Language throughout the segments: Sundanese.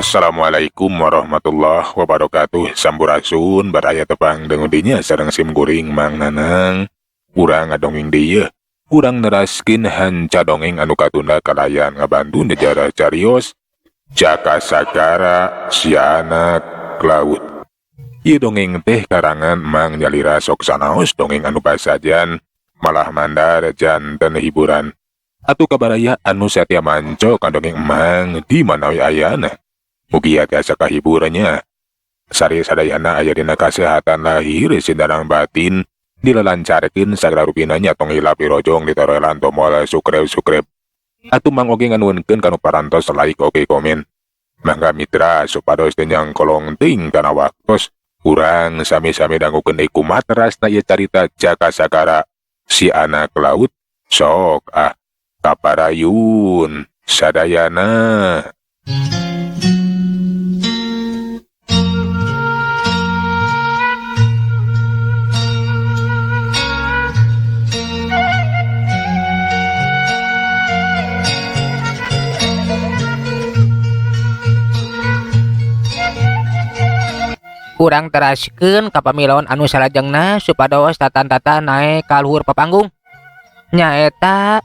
Assalamualaikum warahmatullahi wabarakatuh. Sampurasun baraya tepang dengudinya sareng sim kuring Mang Nanang. Urang ngadongeng deui, urang neraskeun hanca dongeng anu katunda kalayan ngabantu nejarah carios Jaka Sagara si anak laut. Ieu dongeng teh karangan Mang Nyalira sok sanaos dongeng anu pasajan malah mandar janten hiburan. Atuh kabaraya anu satia manco ka dongeng Mang di mana we ayana. Mugia tiasa kahiburannya. Sari sadayana aya dina kasehatan lahir sindarang batin dilelancarkeun sagala rupina nya tong hilap dirojong ditoroelan tomol subscribe. Atuh Mang oge nganuhunkeun kanu parantos like oge komen. Mangga mitra supados teu nyangkolong teuing kana waktos. Urang sami-sami dangukeun deui kumaha terasna ieu carita Jaka Sagara si anak laut. Sok ah kaparayun sadayana. Urang teraskeun ka pamilon anu salajengna supados tatan-tatan naek ka luhur papanggung. Nyaeta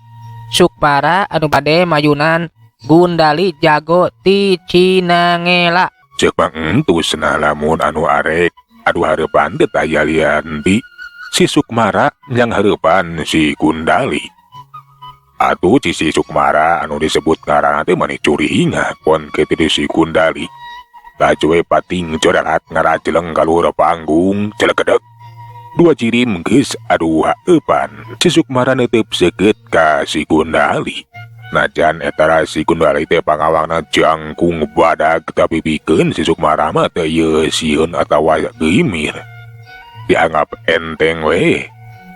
Sukmara anu bade mayunan Gundali jago ti Cinangela. Ceuk Mang entus nah lamun anu arek aduh hareupan teh aya lian di si Sukmara yang hareupan si Gundali. Atuh si Sukmara anu disebut ngaranna teh mani curihinga kon kitu di si Gundali. Laju we pating corelat ngarajeleng ka luhur panggung celegedeg. Dua jirim geus aduh haeupan. Si Sukmara neuteup seukeut ka si Gundali. Najan eta si Gundali teh pangawangna jangkung badag tapi pikeun si Sukmara mah teu ieu sieun atawa geimir. Dianggap enteng we,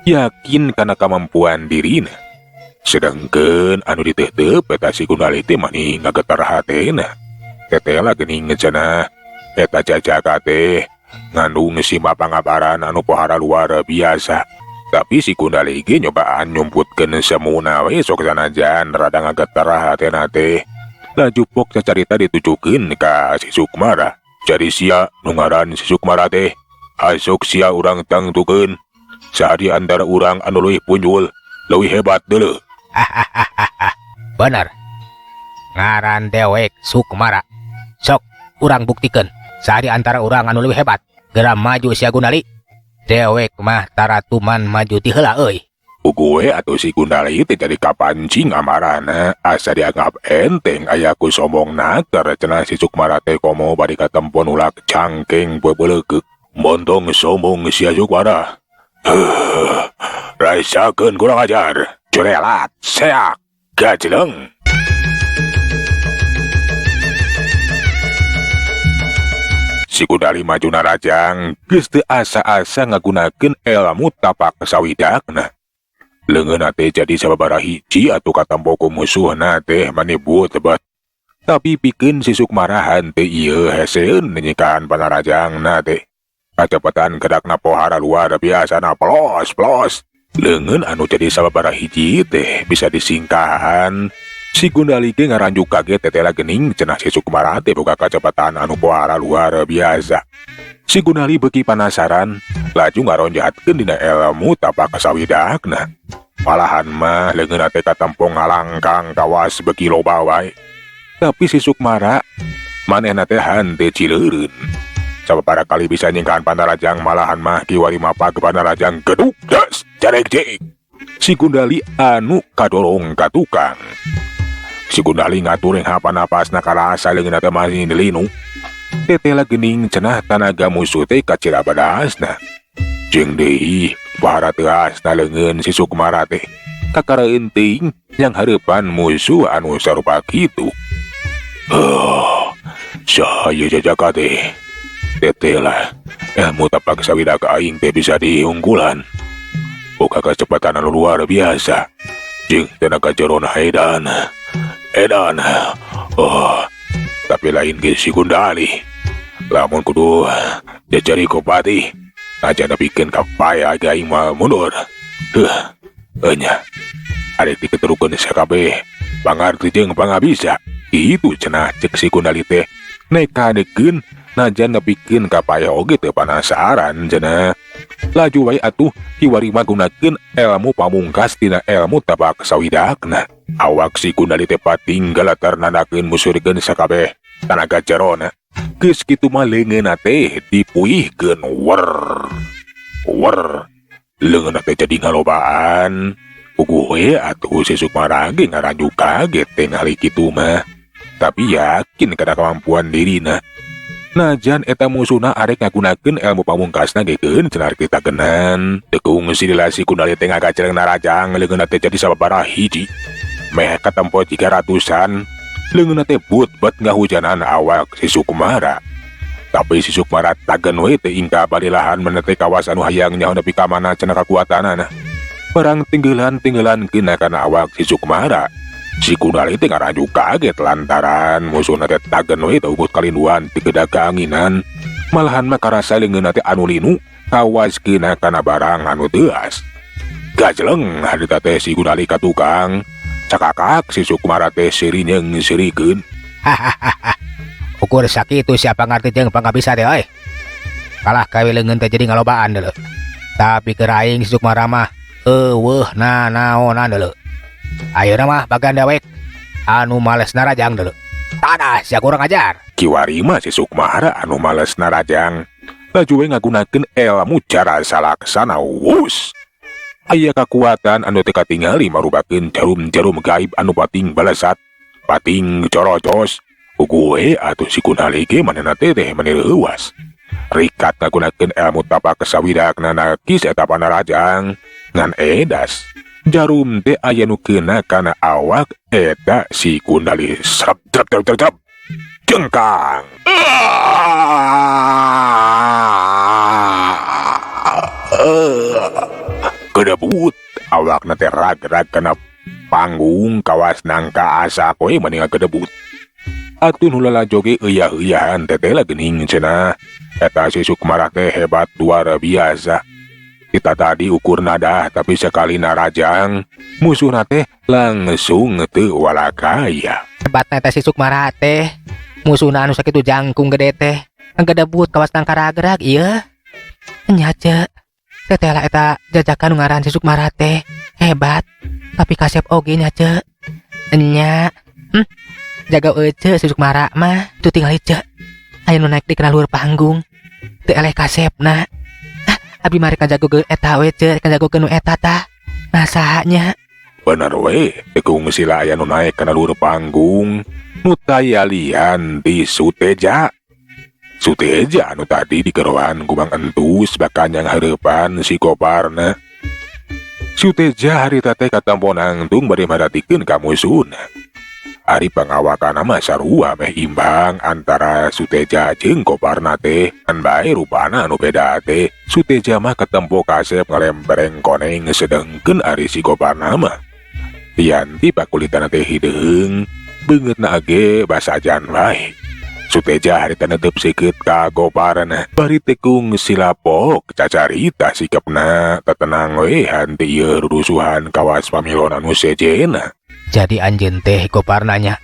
yakin kana kamampuan dirina. Sedangkeun anu diteuteup eta si Gundali teh mani ngagetar hatena. Tetela geuning cenah eta jajaka teh ngandung si pangabaran anu pohara luar biasa. Tapi si Gundali ge nyobaan nyumputkeun semuna we sok sanajan rada ngagetar hatena teh. Laju pok sacarita ditujukeun ka si Sukmara. Jadi sia nu ngaran si Sukmara teh asok sia urang tangtukeun saha di antara urang anu leuwih punjul, leuwih hebat deuleu. Bener. Ngaran dewek Sukmara. Sok urang buktikeun saha di antara urang anu leuwih hebat. Geura maju sia Gundali. Dewek mah taratuman maju ti heula euy. Gue atau si Gundali teh jadi kapancing amarana asa dianggap enteng aya ku sombong naker cenah si Sukmara teh komo bari katempon ulak cangkeng bebeuleukeuh. Montong sombong sia Sukmara. Rasakeun kurang ajar. Corelat seak gajleng. Si Gundali maju narajang geus teu asa-asa ngagunakeun ilmu tapak sawidakna. Leungeunna teh jadi sababaraha hiji atuh katempo ku musuhna teh manibut tebat. Tapi pikeun si Sukmara henteu ieu heseun nyikahan panarajangna teh. Kacepetan gedakna pohara luar biasana plos plos. Leungeun anu jadi sababaraha hiji teh bisa disingkahan. Si Gundali ge ngaranjuk kaget tetela geuning cenah si Sukmara teh boga kacepatan anu pohara luar biasa. Si Gundali beuki panasaran, laju ngaronjatkeun dina ilmu tapak sawidakna. Malahan mah leungeunna teh katempo ngalangkang kawas beuki loba wae. Tapi si Sukmara manehna teh henteu cileureun. Sababaraha kali bisa nyingkahan panarajang malahan mah kiwari mapag panarajang geduk des jarek-jek. Si Gundali anu kadorong ka tukang. Si Gundali ngatur hapan napasna karasa leungeunna teh masih dilinu. Tetela geuning cenah tanaga musuh teh kacira badasna. Jeung deui pohara teuasna leungeun si Sukmara teh. Kakaraeun teuing yang hareupan musuh anu sarupa kitu. Saha jajaka teh. Tetela ilmu tapak sawida ka aing teh bisa diunggulan. Boga kecepatan anu luar biasa. Jeung tenaga jerona edan. Edan. Oh, tapi lain ge si Gundali. Lamun kudu jajari kopati, aja nepikeun ka paya ge aing mah mundur. Heuh, enya. Arek diketerukeun sakabeh, pangarti jeung pangabisa. Itu cenah cek si Gundali teh. Nekadekeun najan nepikeun ka paeh oge teu panasaran cenah. Laju wae atuh kiwari mah gunakeun elmu pamungkas tina elmu tapak sawidakna. Awak si Gundali teh pating galatar nandakeun musurkeun sakabeh tanaga jerona. Geus kitu mah leungeunna teh dipuihkeun wer wer. Leungeunna teh jadi ngalobaan. Puguh we atuh si Sukmara ge ngaranjuk kaget tingali kitu mah. Tapi yakin kana kemampuan dirina. Najan eta musuhna arek ngagunakeun elmu pamungkasna ge keun cenah rek ditagenan. Teu kungsi lila si Gundali teh ngagaceleng narajang leungeunna teh jadi sababaraha hiji. Meh katempo jiga ratusan. Leungeunna teh but-but ngahujanan awak si Sukmara. Tapi si Sukmara tagen we teu ingka balilahan maneh teh kawas anu hayang nyaho nepi ka mana cenah kakuatanana. Barang tinggelan-tinggelan kena kana awak si Sukmara. Si Gundali teh ngaranjuk kaget lantaran musuhna teh tagen we teu ungut kalinduan teu kedah kaanginan. Malahan mah karasa leungeunna teh anu linu kawas kena kana barang anu teuas. Gajleng harita teh si Gundali ka tukang. Cakakak si Sukmara teh seuri nyeungseurikeun. Hahaha. Ukur sakitu sia pangarti jeung pangabisa teh euy. Kalah kawe leungeun teh jadi ngalobaan deuleu. Tapi keur aing si Sukmara mah eueuh nanaonan deuleu. Ayeuna mah bagan dewek anu males narajang deuleu. Tadah sia kurang ajar. Kiwari mah si Sukmara anu males narajang. Laju we ngagunakeun elmu cara salaksana wus. Aya kakuatan anu teu katingali marubakeun jarum-jarum gaib anu pating balesat, pating corocos. Puguh we atuh si Gundali ge manehna teh teh meni leuwas. Rikat ngagunakeun elmu tapak sawidakna nakis eta panarajang ngan edas. Jarum teh aya nu keuna kana awak eta si Gundali serep drep drep drep drep. Jengkang. Kedebut awakna teh rag-rag kana panggung kawas nangka asak we mendingan kedebut. Atuh nu lalajo ge euya-euyahan teteh geuning cenah. Eta si Sukmara teh hebat luar biasa. Kita tadi ukur nadah tapi sekali narajang musuhna teh langsung teu walakaya. Hebatna eta si Sukmara teh. Musuhna anu sakitu jangkung gede teh. Ngedebut kawas nangka rag-rag ieu. Nya ce. Teteh lah eta jajakan nu ngaran si Sukmara teh. Hebat. Tapi kasep oge nya ce. Nya. Jaga euceu si Sukmara mah. Tuh tingali ce. Aya nu naik di kana luhur panggung. Teu eleh kasepna. Ah, abdi mah rek ngajagokeun eta we ce, rek ngajagokeun nu eta tah. Nah saha nya? Bener we, teu kungsi lah aya nu naik kana luhur panggung. Nu tayalian di Suteja. Suteja anu tadi digeroan ku Mang Entus bakal nyanghareupan si Goparna. Suteja harita teh katempo nangtung bari maratikeun ka musuhna. Ari pangawakana mah sarua meh imbang antara Suteja jeung Goparna teh. Ngan bae rupana anu beda teh. Suteja mah katempo kasep ngalempereng koneng sedengkeun ari si Goparna mah. Yanti pakulitana teh hideung, beungeutna ge basajan wae. Suteja harita netep sikeut ka Goparna. Bari teu kungsi lapok cacarita sikapna tetenang we hanti ieu rurusuhan kawas pamilon anu sejena. Jadi anjeun teh Goparnanya.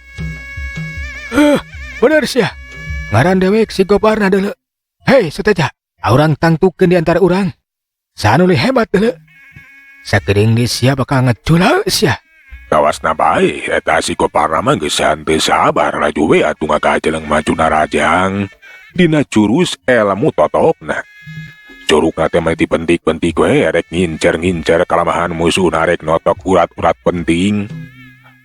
Bener sia. Ngaran dewek si Goparna deuleu. Hei Suteja, urang tangtukeun di antara urang. Saha nu leuwih hebat deuleu. Sakeudeung deui sia bakal ngecula sia. Kawasna bae eta si Goparna mah geus henteu sabar laju we atuh ngagajeleng maju narajang dina jurus elmu totokna. Curugna teh mah dipentik-pentik we rek ngincer-ngincer kalamahan musuhna rek notok urat-urat penting.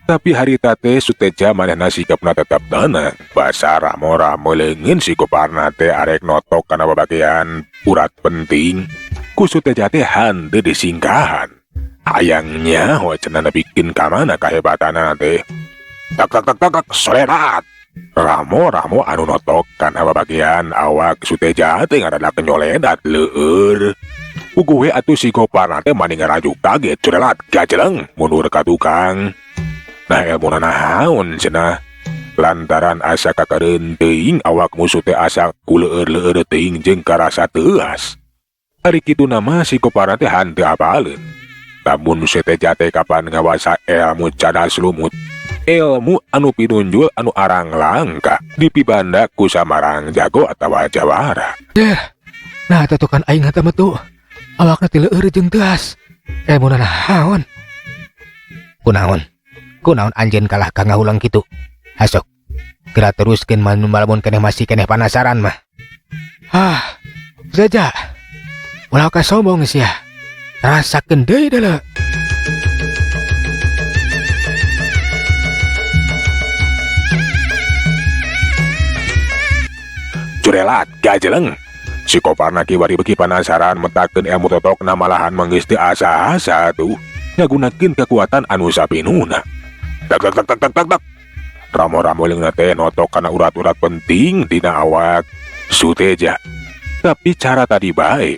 Tapi harita teh Suteja manehna sikapna tetep tenang. Basa ramo-ramo leungeun si Goparna teh arek notok kana babagian urat penting. Ku Suteja teh henteu disingkahan. Hayang nyaho cenah nepikeun ka mana kahebatanana teh. Tak tak tak tak tak solerat. Ramo-ramo anu notok kana babagian awak Suteja teh ngaranna nyoledat leueur. Puguh we atuh si Goparna teh mani ngarajuk kaget colelat gajeleng mundur ka tukang. Nah elmuna naon cenah. Lantaran asa kakareun teuing awak musuh teh asa kuleueur-leueur teuing jeung karasa teuas. Ari kitu nama si Goparna teh hanteu apaleun. Lamun Suteja teh kapan ngawasa elmu cadas lumut. Ilmu anu pinunjul anu arang langka dipibanda ku samarang jago atawa jawara. Nah, totokan aing hata metu. Awakna ti leueur jeung teuas. Elmuna naon? Kunaon? Kunaon anjeun kalah ka ngahulang kitu? Hasok. Geura teruskeun malamun keneh masih keneh panasaran mah. Ah, Jaja. Ulah ka sombong sia. Rasakeun deui deuleu. Jurelat gajeleng. Si Koparna kiwari beuki panasaran metakeun ilmu totokna malahan manggis teu asa-asa tuh. Ngagunakeun kekuatan anu sapinuna. Tak tak tak tak tak tak tak. Ramo-ramo leungeunna teh notok kana urat-urat penting dina awak Suteja. Tapi cara tadi bae.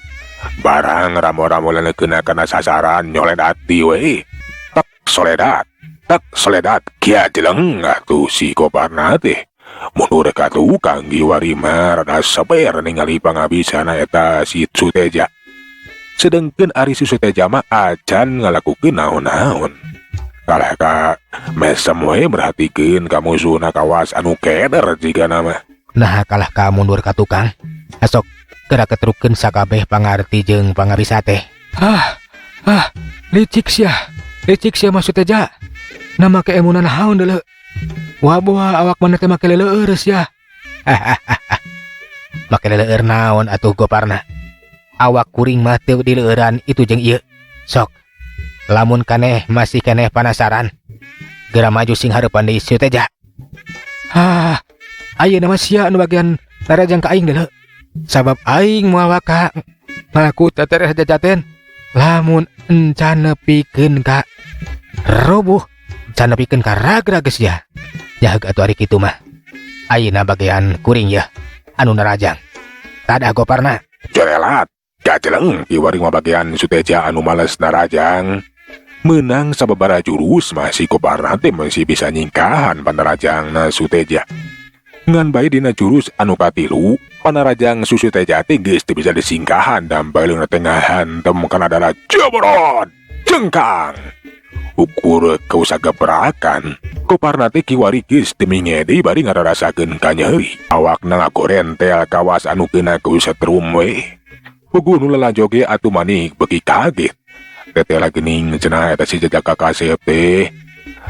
Barang ramo-ramo leungeunna kana sasaran nyoledat we. Tak soledat, tak soledat gajeleng atuh si Koparna teh. Mundur ka tukang kiwari mah rada saper ningali pangabisana eta si Suteja. Sedengkeun ari si Suteja mah acan ngalakukeun naon-naon. Kalah ka mesem we merhatikeun ka musuhna kawas anu keder jigana mah. Nah kalah ka mundur ka tukang. Asok geura ketrukeun sakabeh pangarti jeung pangabisa teh. Ah, licik sia. Licik sia mah Suteja. Na make elmuna naon deuleu. Wabuah awak mana teh make leleueur sia. Make leleueur naon atuh Goparna. Awak kuring mah teu dileueuran itu jeung ieu. Sok. Lamun kaneh masih keneh panasaran, geura maju sing hareupan deui Suteja. Ah, ayeuna mah sia anu bagian narajang ka aing deuleu. Sabab aing moal waka ngaku tetereh jajaten. Lamun encan nepikeun ka roboh, encan nepikeun ka ragrag sia. Jaheug atuh ari kitu mah. Ayeuna bagian kuring yeuh anu narajang. Tadah Goparna. Jerelat, gajeleng kiwari mah bagian Suteja anu males narajang. Menang sababaraha jurus mah si Goparna teh masih bisa nyingkahan panarajangna Suteja. Ngan bae dina jurus anu katilu, panarajang Suteja teh geus teu bisa disingkahan dan baleungna teh ngahantem kana dada jebrot jengkang. Ukur kausa gebrakan, Goparna teh kiwari geus teu mingede bari ngararasakeun kanyeri. Awakna ngagorentel kawas anu kena ku setrum we. Puguh nu lalajo ge atuh manik beuki kaget. Tetela geuning cenah eta si jajaka kasep teh.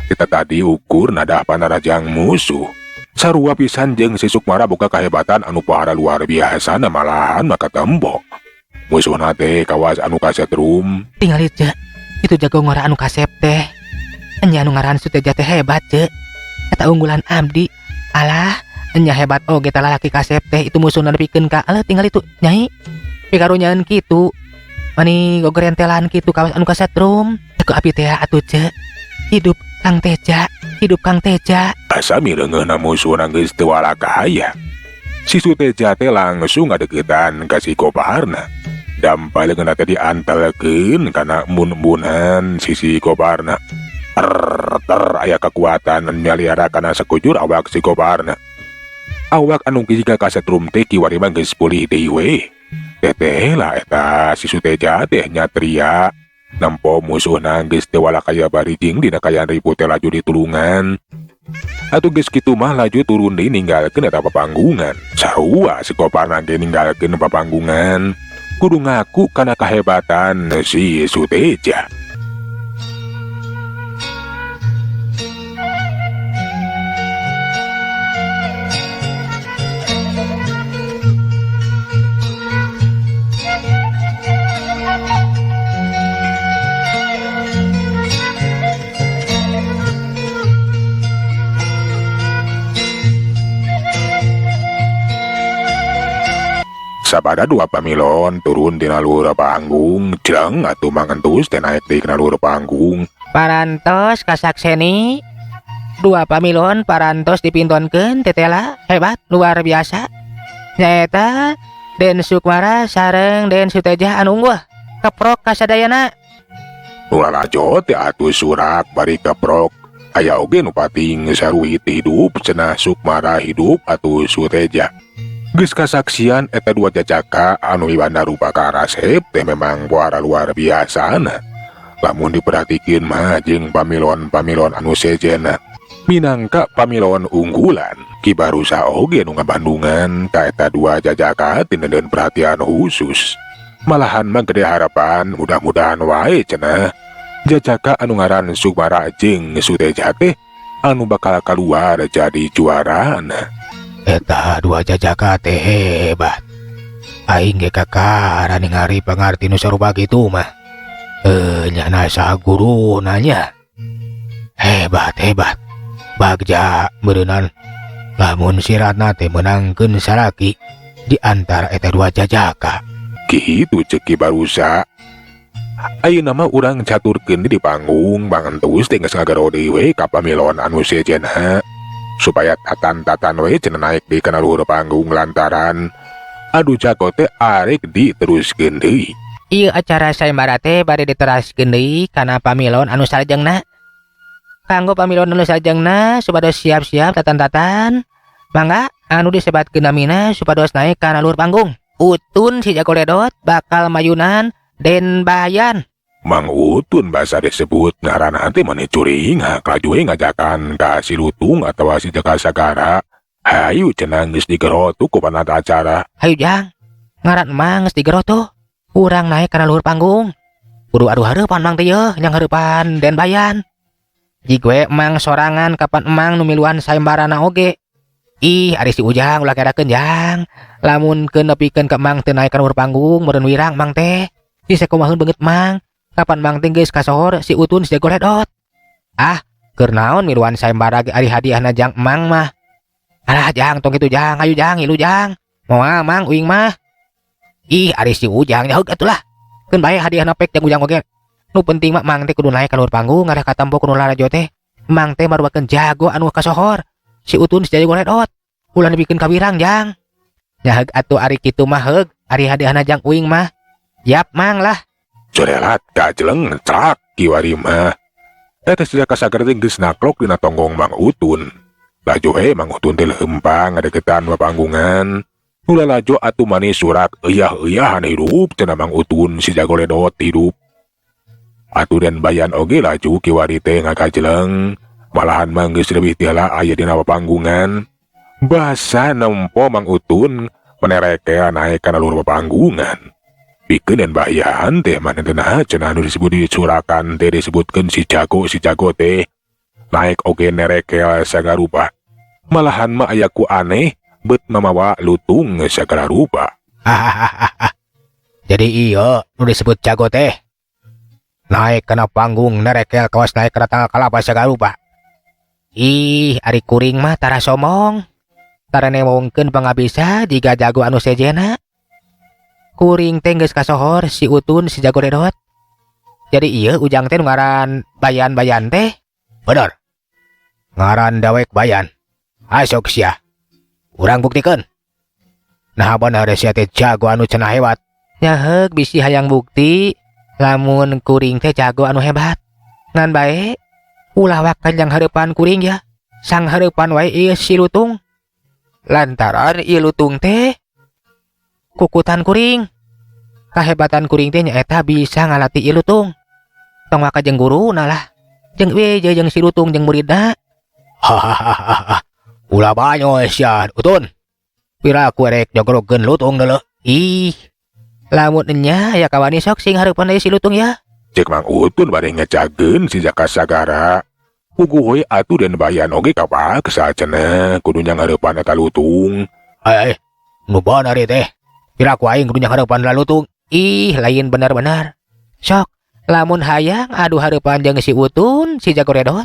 Kita tadi ukur nadah panarajang musuh. Sarua pisan jeung si Sukmara boga kahebatan anu pohara luar biasa na malahan maka tembok. Musuhna teh kawas anu kasetrum. Tingali ce, itu jago ngora anu kasep teh. Enya anu ngaran Suteja teh hebat ce. Eta unggulan abdi. Alah, enya hebat oge teh lalaki kasep teh itu musuhna nepikeun ka. Alah tingali tuh nyai. Pikarunyaeun kitu. Mani gogorentelan kitu kawas anu kasetrum. Teu api teh atuh ce. Hidup Kang Teja, hidup Kang Teja. Asa mireungeuna musuhna geus teu walakaya. Si Suteja teh langsung ngadeukeutan ka si Goparna. Dampa leungeunna teh diantelkeun kana embun-embunan sisi Goparna. Ter ter aya kekuatan nyaliara kana sakujur awak si Goparna. Awak anu jiga kasetrum teh kiwari mah geus pulih deui we. Teteh lah eta si Suteja teh nyatria. Nempo musuhna geus teu walakaya bari jeung dina kaayaan ribut teh laju ditulungan. Atuh geus kitu mah laju turun deui ninggalkeun eta papanggungan. Sarua si Goparna ge ninggalkeun papanggungan. Kudu ngaku kana kahebatan si Suteja. Sabada dua pamilon turun dina luhur panggung, jreng atuh mangentus teh naik deui kana luhur panggung. Parantos kasakseni dua pamilon parantos dipintonkeun tetela hebat luar biasa. Nyaeta Den Sukmara sareng Den Suteja anu unggul keprok kasadayana. Nu lalajo teh atuh surak bari keprok. Aya oge nu pating saruit hidup cenah Sukmara hidup atuh Suteja. Geus kasaksian eta dua jajaka anu mibanda rupa karasep teh memang puara luar biasana. Lamun diperhatikeun mah jeung pamilon-pamilon anu sejenna. Minangka pamilon unggulan, Ki Barusa oge nu ngabandungan ka eta dua jajaka tinenden perhatian khusus. Malahan mah gede harapan mudah-mudahan wae cenah jajaka anu ngaran Sukmara jeung Suteja teh anu bakal keluar jadi juara. Eta dua jajaka teh hebat. Aing ge kakara ningali pangarti nu sarupa kitu mah. Eh, nyana saha guru nanya. Hebat, hebat. Bagja meureunan lamun siratna teh meunangkeun salaki di antara eta dua jajaka. Kitu cek Ki Barusa. Ayeuna mah urang caturkeun di panggung Bang Entus teh geus ngagero deui we ka pamilon anu sejenna supaya tatan-tatan we cenah naik di kana luhur panggung lantaran adu jago teh arek diteruskeun deui. Ieu acara sayembara teh bade diteraskeun deui kana pamilon anu salajengna. Kanggo pamilon anu salajengna supados siap-siap tatan-tatan. Mangga anu disebatkeun namina supados naik kana luhur panggung. Utun si jago ledot bakal mayunan Den Bayan. Mang Utun basa disebut ngaranna teh mani curing laju we ngajakan ka si Lutung atawa si Jaka Sagara. Hayu cenah, geus digerotuk ku panata acara. Hayu Jang, ngaran emang geus digeroto. Urang naik kana luhur panggung. Kudu adu hareupan mang teh yeuh, yang hareupan Den Bayan. Jig we emang sorangan kapan emang nu miluan sayembarana oge. Ih, ari si Ujang ulah kerakeun Jang. Lamun keun nepikeun ka emang teu naik kana luhur panggung meureun wirang emang teh. Di sakumaheun beungeut mang. Kapan mang teh geus kasohor si Utun si jago ledot. Ah, keur naon miluan sayembara ge ari hadiahna jang emang mah. Alah Jang, tong kitu Jang, hayu Jang, ngilu Jang. Moal mang uing mah. Ih, ari si Ujang nyaheug atuh lah. Keun bae hadiahna pek jang Ujang oge. Nu penting mah mang teh kudu naik ka luhur panggung ngarah katempo kudu lalajo teh. Mang teh marupakeun jago anu kasohor. Si Utun si jago ledot. Ulah nepikeun ka wirang Jang. Nyaheug atuh ari kitu mah heug, ari hadiahna jang uing mah. Yap mang lah. Corelat gajeleng celak kiwari mah. Eta si Jaka Sagara teh geus naklok dina tonggong Mang Utun. Laju he Mang Utun teh leumpang ngadeukeutan panggungan. Nu lalajo atuh mani surak eyah-eyahan hirup cenah Mang Utun si jago ledot hirup. Atuh Den Bayan oge laju kiwari teh ngagajeleng. Malahan mah geus leuwih ti heula aya dina panggungan. Basa nempo Mang Utun menerekel naik kana luhur panggungan. Pikeun Den Bayan teh mana teh naha cenah anu disebut dicurakan teh disebutkeun si jago teh. Naik oge nerekel sagarupa. Malahan mah aya ku aneh bet mamawa lutung sagala rupa. Hahaha. Jadi iya nu disebut jago teh. Naik kana panggung nerekel kawas naik kana tangkal kalapa sagarupa. Ih, ari kuring mah tara somong. Tara newongkeun pangabisa jiga jago anu sejena. Kuring teh geus kasohor si Utun si jago ledot. Jadi iya Ujang teh nu ngaran Bayan-Bayan teh. Bener. Ngaran dawek Bayan. Asok sia. Urang buktikeun. Nah bener sia teh jago anu cenah hebat. Nyaheug bisi hayang bukti lamun kuring teh jago anu hebat. Ngan bae ulah wakan yang hareupan kuring ya. Sang hareupan wae ieu si Lutung. Lantaran ieu Lutung teh kukutan kuring. Kahebatan kuring teh nyaeta bisa ngalatih ieu Lutung. Tong waka jeung guruna lah. Jeung we jeung si Lutung jeung muridna. Hahaha. Ulah banyo sia Utun. Piraku erek jogrogkeun Lutung deuleu. Ih. Lamun enya aya kawani sok sing hareupan deui si Lutung ya. Cek Mang Utun bade ngejageun si Jaka Sagara. Puguh we atuh Den Bayan oge kapaksa cenah kudu nyanghareupan eta lutung. Eh, nu bener ieu teh. Piraku aing kudu nyanghareupan la lutung. Ih, lain bener-bener. Sok, lamun hayang adu hareupan jeung si Utun, si jago redot.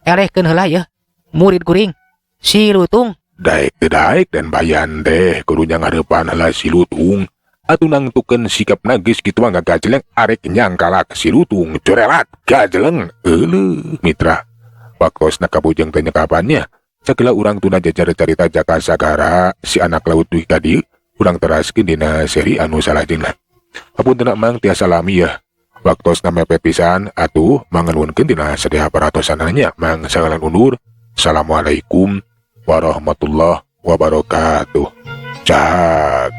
Elehkeun heula yeuh. Murid kuring si Lutung. Daek teu daek Den Bayan teh kudu nyanghareupan heula si lutung. Atuh nangtukeun sikapna geus kitu mah ngagajeleng arek nyangkalak si lutung. Corelat gajeleng euleuh mitra. Waktosna kabujeng teh nyekapannya. Sagala urang tuna jajar carita Jaka Sagara si anak laut dugi ka dieu urang teraskeun dina seri anu salajengna. Hapunten Mang tiasa lami ya. Waktosna mepet pisan atuh manganuhunkeun dina sadaya paratosananya Mang sangalan undur. Assalamualaikum warahmatullahi wabarakatuh. Cak.